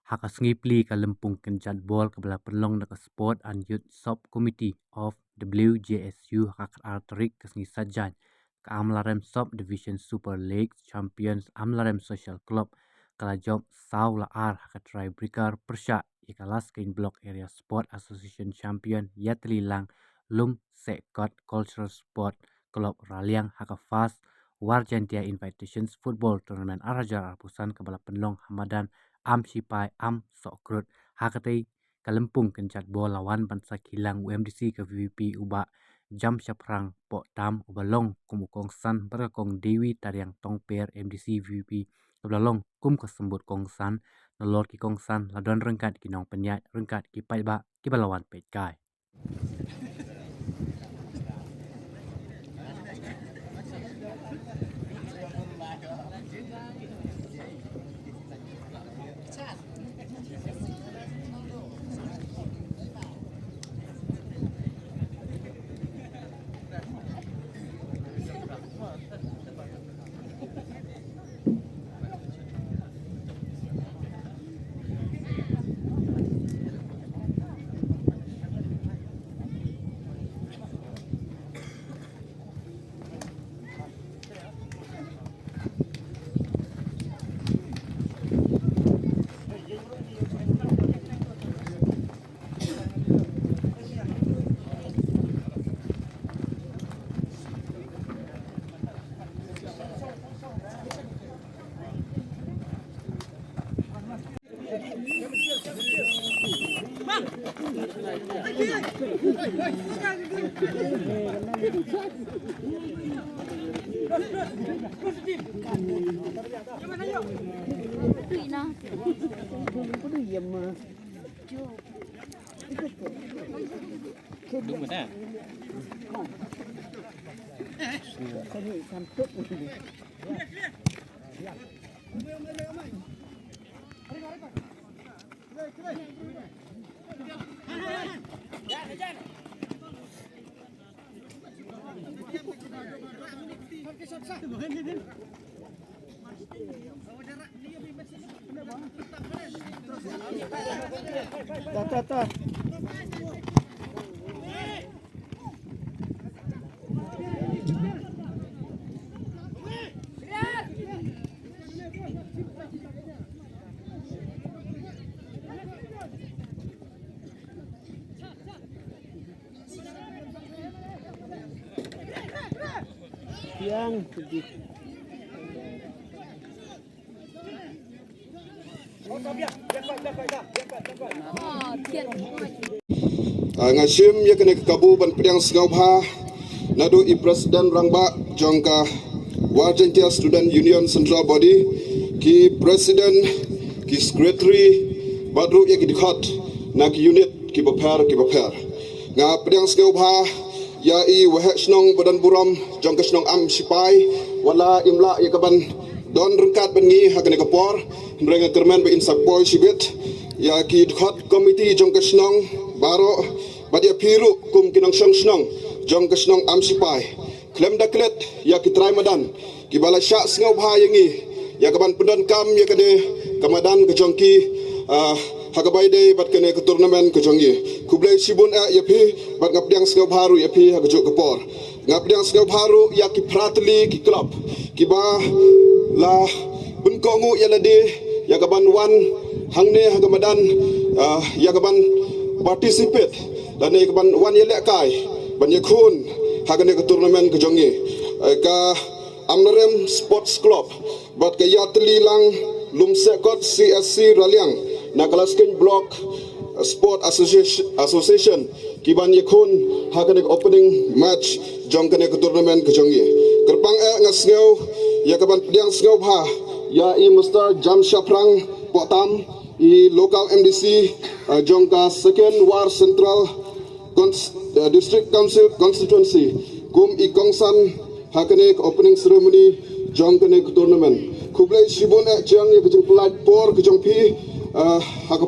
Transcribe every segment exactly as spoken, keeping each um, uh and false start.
Ha ka sngi pli ka lympung kynjat bol kaba la pynlong da ka Sport and Youth Sub Committee of W J S U ha ka khatar tarik ka sngi Saitjaiñ, ka Amlarem Sub Division Super League Champions Amlarem Social Club ka la jop saw la ar ha ka tiebreaker pyrshah ïa ka Laskeiñ Block Area Sport Association Champion Ïatylli Lang Lumsehkot Cultural Sport Club Raliang ha ka First War Jaintia Invitations Football Tournament ar hajar arphew san kaba la pynlong ha madan Am Shipai Am Sohkrut. Ha katei ka lympung kynjat bol la wan ban sakhi lang u M D C ka V V P u Bah Jamshaphrang Pohtam uba long kum u kongsan bad ka Kong Dewi Tariang Tongper M D C V V P kaba la long kum ka symbud kongsan. Nalor ki kongsan la don ryngkat ki nongpynïaid ryngkat ki paidbah kiba la wan peitkai. Yang sedih. Ah, nga shim ïa kane ka kabu ban pdiang sngewbha naduh i President Rangbah jong ka War Jaintia Student Union Central Body, ki President, ki Secretary, bad ruh ïa ki dkhot na ki unit kiba pher kiba pher. Nga pdiang sngewbha ïa i Waheh Shnong ba don burom jong ka shnong Am Shipai, wat la im lah ïa ka ban don ryngkat bad ngi ha kane ka por, hynrei nga kyrmen ba in sa poi shibit. Ïa ki dkhot komiti jong ka shnong baroh bad ïa phi ruh kum ki nongshong shnong jong ka shnong Am Shipai, khlem da klet ïa ki trai madan kiba la shah sngewbha ïa ngi ïa ka ban pyndonkam ïa kane ka madan ka jong ki, ah, ha kaba ïadei bad kane ka tournament ka jong ngi. Khublei shibun eh ïa phi bad nga pdiang sngewbha ruh ïa phi ha kajuh ka por. Nga pdiang sngewbha ruh ïa ki phra tylli ki club kiba la pynkohnguh ïa lade ïa ka ban wan hangne ha ka madan, ah, ïa ka ban participate lane ïa ka ban wan ïalehkai ban ïakhun ha kane ka tournament ka jong ngi. Eh, ka Amlarem Sports Club bad ka Ïatylli Lang Lumsehkot C S C Raliang na ka Laskeiñ Block Sport Association, Association ki ban ïakhun ha kane ka opening match jong kane ka tournament ka jong ngi. Kyrpang eh nga sngew ïa ka ban pdiang sngewbha ïa i Mister Jamshaphrang Pohtam, i local M D C, eh, jong ka Second War Central Cons-, eh, District Council Constituency kum i kongsan ha kane ka opening ceremony jong kane ka tournament. Khublei shibun eh jong ïa ka jingpynlait por ka jong phi, eh, ha ka,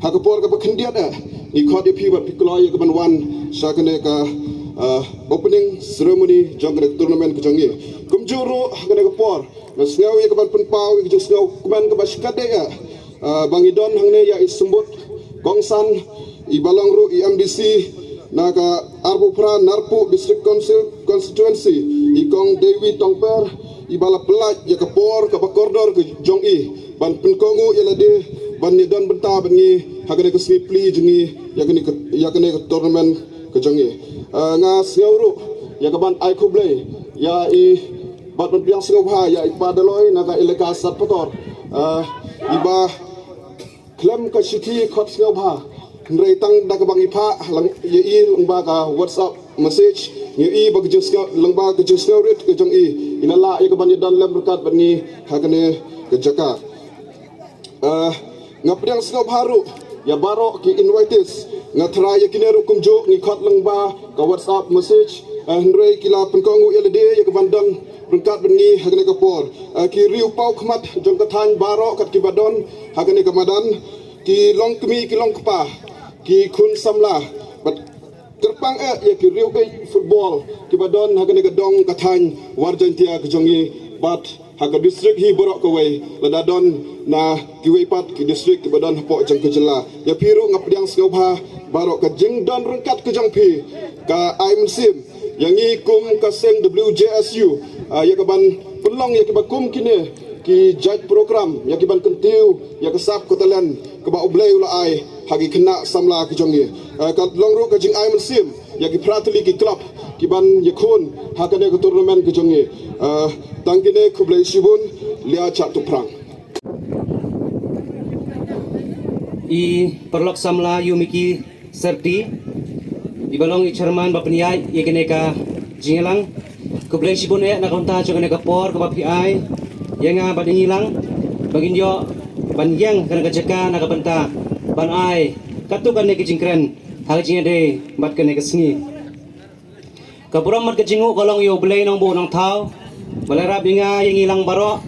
ha ka por kaba khyndiat eh ngi khot ïa phi bad phi kloi ïa ka ban wan sha kane ka, eh, opening ceremony jong kane ka tournament ka jong ngi. Kumjuh ruh ha kane ka por nga sngew ïa ka ban pynpaw ïa ka jingsngew kmen kaba shikatdei eh Ah, ba ngi don hangne ïa i symbud kongsan, i ba long ruh i M D C na ka arphew phra Narpuh District Council Constituency, i Kong Dewi Tongper, i ba la pyllait ïa ka por kaba kordor ka jong i ban pynkohnguh ïa lade ban ïadon bynta bad ngi ha kane ka sngi plie jong ngi ïa kane ka, ïa kane ka tournament ka jong ngi. Ah, nga sngew ruh ïa ka ban ai khublei ïa i bad ban pdiang sngewbha ïa i Pa Daloi na ka elaka Satpator, ah, i ba khlem ka shithi khot sngewbha, hynrei tang da kaba ngi phah lang ïa i lyngba ka WhatsApp message, ngi ïohi ba ka jingsngew, lyngba ka jingsngewrit ka jong i, i na lah ïa ka ban ïadon lem ryngkat bad ngi ha kane ka jaka. Ah, nga pdiang sngewbha ruh ïa baroh ki invitees, nga tharai ïa kine ruh kumjuh ngi khot lyngba ka WhatsApp message, ah, hynrei ki la pynkohnguh ïa lade ïa ka ban don ryngkat bad ngi ha kane ka por. Ah, ki riew paw khmat jong ka thaiñ baroh kat ki ba don ha kane ka madan, ki long kmie ki long kpa, ki khun samla bad kyrpang eh ïa ki riew ïeit football ki ba don ha kane ka dong ka thaiñ War Jaintia ka jong ngi bad ha ka district hi baroh kawei, lada don na kiwei pat ki district ki ba don hapoh jong ka jylla. Ïa phi ruh nga pdiang sngewbha baroh ka jingdon ryngkat ka jong phi ka ai mynsiem ïa ngi kum ka seng W J S U, ah, ïa ka ban pynlong ïa ki ba kum kine ki jait program ïa ki ban kyntiew ïa ka sap ka talent kaba U Blei u la ai ha ki khynnah samla ka jong ngi. Ah, ka long ruh ka jingai mynsiem ïa ki phra tylli ki club ki ban ïakhun ha kane ka tournament ka jong ngi. Ah, tang kine, khublei shibun, Lia Chah Tuprang. I paralok samla ïa u Miki Serti, i ba long i chairman ba pynïaid ïa kane ka jingïalang. Khublei shibun eh na ka bynta jong kane ka por kaba phi ai ïa nga bad ïa ngi lang ba ngin ïoh ban ïeng ha kane ka jaka na ka bynta ban ai katto katne ka jingkren ha ka jingïadei bad kane ka sngi. Ka burom bad ka jingnguh ka long ïa U Blei Nongbuh Nongthaw ba la ïarap ïa nga ïa ngi lang baroh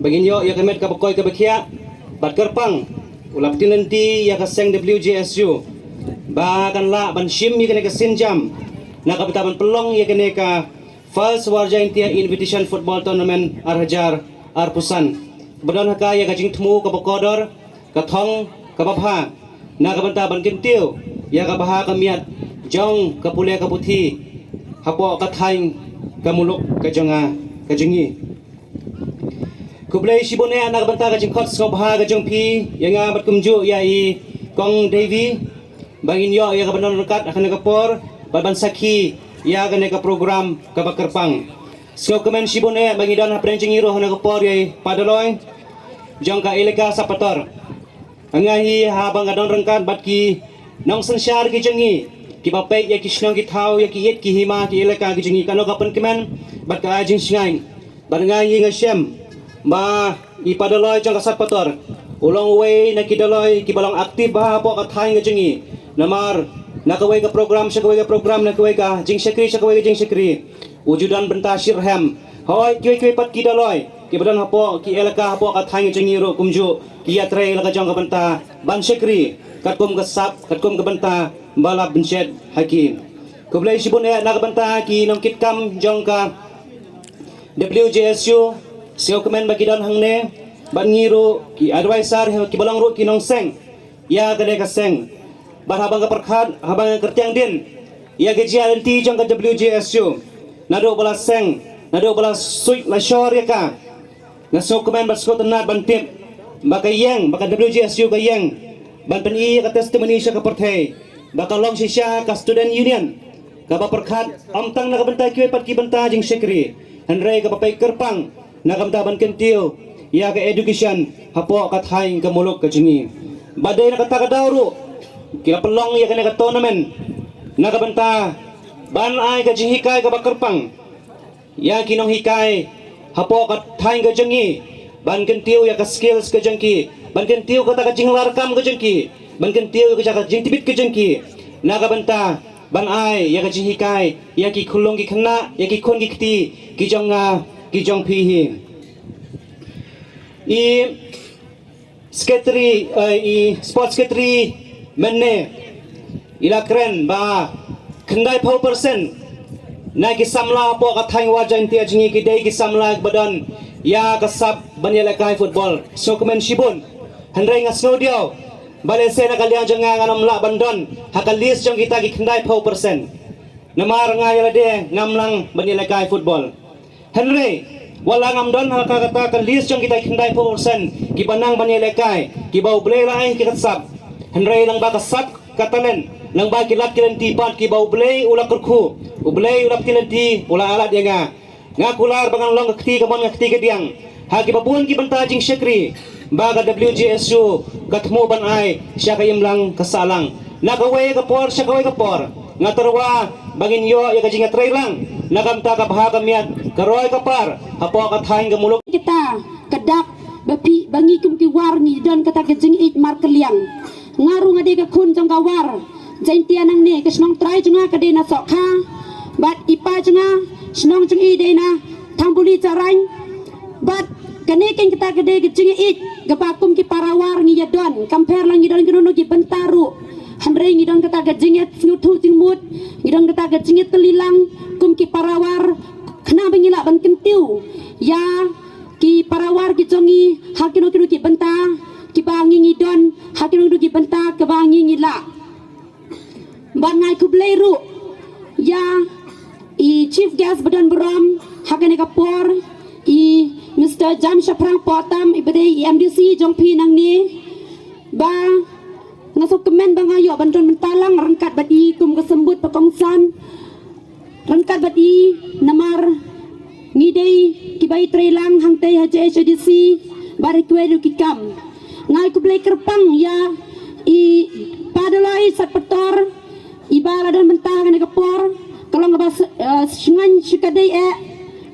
ba ngin ïoh ïa ka met kaba koit kaba khiah bad kyrpang u la pyntip lynti ïa ka seng W J S U ba kan lah ban shim ïa kane ka sienjam na ka bynta ban pynlong ïa kane ka First War Jaintia Invitation Football Tournament ar hajar arphew san ba don ha ka ïa ka jingthmu kaba kordor, ka thong kaba bha na ka bynta ban kyntiew ïa ka bha ka miat jong ka pule ka puthi hapoh ka thaiñ ka muluk ka jong nga ka jong ngi. Khublei shibun eh na ka bynta ka jingkhot sngewbha ka jong phi ïa nga bad kumjuh ïa i Kong Davy ba ngin ïoh ïa ka ban don ryngkat ha kane ka por bad ban sakhi ïa kane ka program kaba kyrpang. Sngewkmen shibun eh ba ngi don hapdeng jong ngi ruh ha kane ka por ïa i Pa Daloi jong ka elaka Sapator. Nga hi haba nga don ryngkat bad ki nongsynshar ki jong ngi kiba peit ïa ki shnong ki thaw, ïa ki ïit ki hima ki elaka ki jong ngi, kano ka pynkmen bad ka ai jingshngaiñ. Bad nga hi nga shem ba i Pa Daloi jong ka Sapator u long uwei na ki Daloi kiba long aktif bha hapoh ka thaiñ ka jong ngi. Namar na kawei ka program sha kawei ka program, na kawei ka jingshakri sha kawei ka jingshakri, u ju don bynta shitrhem. Hooid, kiwei kiwei pat ki Daloi kiba don hapoh ki elaka hapoh ka thaiñ ka jong ngi ruh kumjuh ki ïatrei la ka jong ka bynta ban shakri katkum ka sap, katkum ka bynta ba la pynshet ha ki. Khublei shibun eh na ka bynta ki nongkitkam jong ka W J S U, sngewkmen ba ki don hangne bad ngi ruh ki advisor kiba long ruh ki nongseng ïa kane ka seng. Bad haba nga pyrkhat, haba nga kyrtiang dien ïa ka jingïaid lynti jong ka W J S U, naduh ba la seng, naduh ba la suit la shor ïa ka, nga sngewkmen bad sngewtynnat ban tip ba ka ïeng, ba ka W J S U ka ïeng ban pyni ïa ka testimony sha ka pyrthei ba ka long shisha ka student union kaba pyrkhat ym tang na ka bynta kiwei pat ki bynta jingshakri, hynrei kaba peit kyrpang na ka bynta ban kyntiew ïa ka education hapoh ka thaiñ ka muluk ka jong ngi. Ba dei na kata ka daw ruh ki la pynlong ïa kane ka tournament na ka bynta ban ai ka jinghikai kaba kyrpang ïa ki nonghikai hapoh ka thaiñ ka jong ngi ban kyntiew ïa ka skills ka jong ki, ban kyntiew kata ka jinglarkam ka jong ki, ban kyntiew ïa kata ka jingtbit ka jong ki na ka bynta ban ai ïa ka jinghikai ïa ki khyllung ki khynnah, ïa ki khun ki kti ki jong nga ki jong phi hi. I secretary, eh, i sports secretary mynne i la kren ba khyndaiphew percent na ki samla hapoh ka thaiñ War Jaintia jong ngi ki dei ki samla ba don ïa ka sap ban ïalehkai football. Sngewkmen shibun. Hynrei nga sngewdiaw ba lehse na ka liang jong nga ngam lah ban don ha ka list jong kita ki khyndai phew percent. Namar nga ïa lade ngam nang ban ïalehkai football. Hynrei wat la ngam don ha ka kata ka list jong kita ki khyndai phew percent kiba nang ban ïalehkai, kiba U Blei la ai ki ka sap. Hynrei lang ba ka sap ka talent, lang ba ki lad ki lynti pat kiba U Blei u la kyrkhu, U Blei u la pynlynti, u la alat ïa nga. Nga kular ba ngan long ka kti kamon ka kti kadiang ha kiba bun ki bynta jingshakri ba ka W J S U ka thmu ban ai sha ka imlang ka sahlang. Na kawei ka por sha kawei ka por nga tyrwa ba ngin ïoh ïa ka jingïatreilang na ka bynta ka bha ka miat, ka roi ka par hapoh ka thaiñ ka muluk. Kita ka dak ba phi ba ngi kum ki War ngi don kata ka jingïeit markylliang. Nga ruh nga dei ka khun jong ka War Jaintia nangne, ka shnong trai jong nga ka dei na Sohkha bad i pa jong nga shnong jong i dei na Thangbuli Jarain. Bad kane keiñ kata ka dei ka jingïeit kaba kum ki para War ngi ïa don, kam pher la ngi don kino kino ki bynta ruh. Hynrei ngi don kata ka jingïeit sngewthuh jingmut, ngi don kata ka jingïeit tylli lang kum ki para War, khnang ba ngi lah ban kyntiew ïa ki para War ki jong ngi ha kino kino ki bynta kiba ngi ngi don, ha kino kino ki bynta kiba ngi ngi lah. Bad nga ai khublei ruh ïa i chief guest ba don burom ha kane ka por, i Mister Jam Shaphrang Pohtam, iba dei i M D C jong phi nangne, ba nga sngewkmen ba nga ïoh ban don mynta lang ryngkat bad i kum ka symbud ba kongsan ryngkat bad i, namar ngi dei kiba ïatreilang hangtei ha J H A D C bad ha kiwei ruh ki kam. Nga ai khublei kyrpang ïa i Pa Doloi Satpator, iba la don mynta ha kane ka por, ka long kaba s- eh, shngaiñ shikatdei eh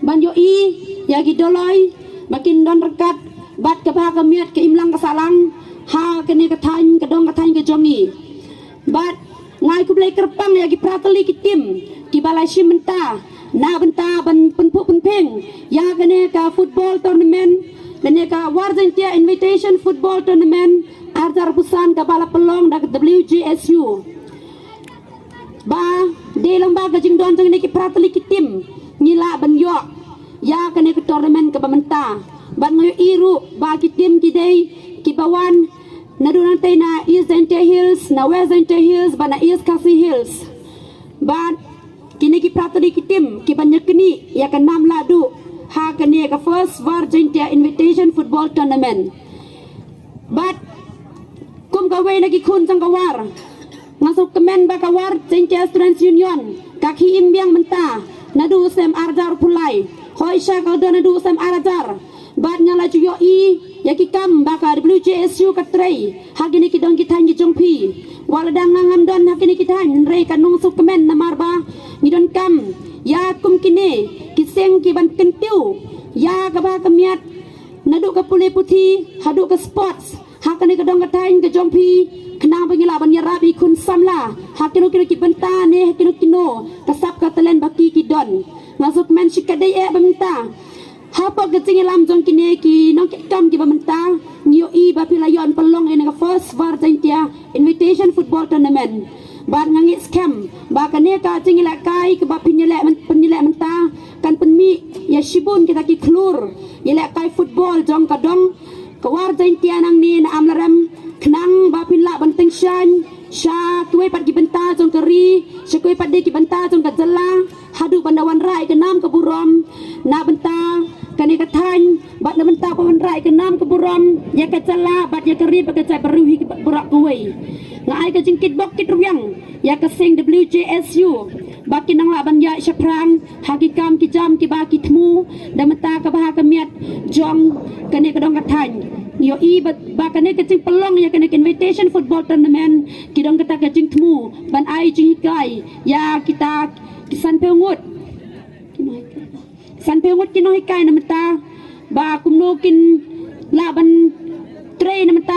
ban ïohi ïa ki Doloi ba kin don ryngkat bad ka bha ka miat, ka imlang ka sahlang ha kane ka thaiñ, ka dong ka thaiñ ka jong ngi. Bad nga ai khublei kyrpang ïa ki para tylli ki tim kiba la shim bynta na bynta ban pynphuh pynpheng ïa kane ka football tournament, kane ka War Jaintia Invitation Football Tournament ar hajar arphew san kaba la pynlong da ka W J S U. Ba dei lang ba ka jingdon jong kine ki para tylli ki tim ngi lah ban ïoh ïa kane ka tournament kaba mynta. Bad nga ïohi ruh ba ki tim ki dei kiba wan naduh nangtei na East Jaintia Hills, na West Jaintia Hills bad na East Khasi Hills. Bad kine ki para tylli ki tim kiban ïa kine ïa ka nam lahduh ha kane ka first War Jaintia Invitation Football Tournament. Bad kum kawei na ki khun jong ka War, nga sngewkmen ba ka War Jaintia Students Union ka khie im biang mynta naduh u snem ar hajar arphew lai, hooid sha ka don naduh u snem ar hajar. Bad nga la ju ïohi ïa ki kam ba ka W J S U ka trei ha kine ki dong ki thaiñ ki jong phi. Wat la dang nga ngam don ha kine ki thaiñ, hynrei ka nong sngewkmen namar ba ngi donkam ïa kum kine ki seng kiban kyntiew ïa ka bha ka miat, naduh ka pule puthi haduh ka sports ha kane ka dong ka thaiñ ka jong phi, khnang ba ngi lah ban ïarap ïa ki khun samla ha kino kino ki bynta ne ha kino kino ka sap ka talent ba ki ki don. Nga sngewkmen shikatdei eh ba mynta hapoh ka jingïalam jong kine ki nongkitkam kiba mynta, ngi ïohi ba phi la ïoh ban pynlong ïa kane ka first War Jaintia Invitation Football Tournament. Bad nga ngeit skhem ba kane ka jingïalehkai kaba phin ïaleh myn- phin ïaleh mynta kan pynmih ïa shibun kita ki khlur ïalehkai football jong ka dong ka War Jaintia nangne na Amlarem, khnang ba phin lah ban tyngshaiñ sha kiwei pat ki bynta jong ka ri, sha kiwei pat de ki bynta jong ka jylla, haduh ban da wanrah ïa ka nam ka burom na bynta kane ka thaiñ, bad na bynta ban wanrah ïa ka nam ka burom ïa ka jylla bad ïa ka ri bad ka jaitbynriew hi baroh kawei. Nga ai ka jingkitbok kitrwiang ïa ka seng W J S U ba kin nang lah ban ïaid shaphrang ha ki kam ki jam kiba ki thmu da mynta ka bha ka miat jong kane ka dong ka thaiñ. Ngi ïohi ba, ba kane ka jingpynlong ïa kane ka Invitation Football Tournament ki don kata ka jingthmu ban ai jinghikai ïa kita ki sanphew ngut, sanphew ngut ki nonghikai na mynta, ba kumno kin lah ban trei na mynta.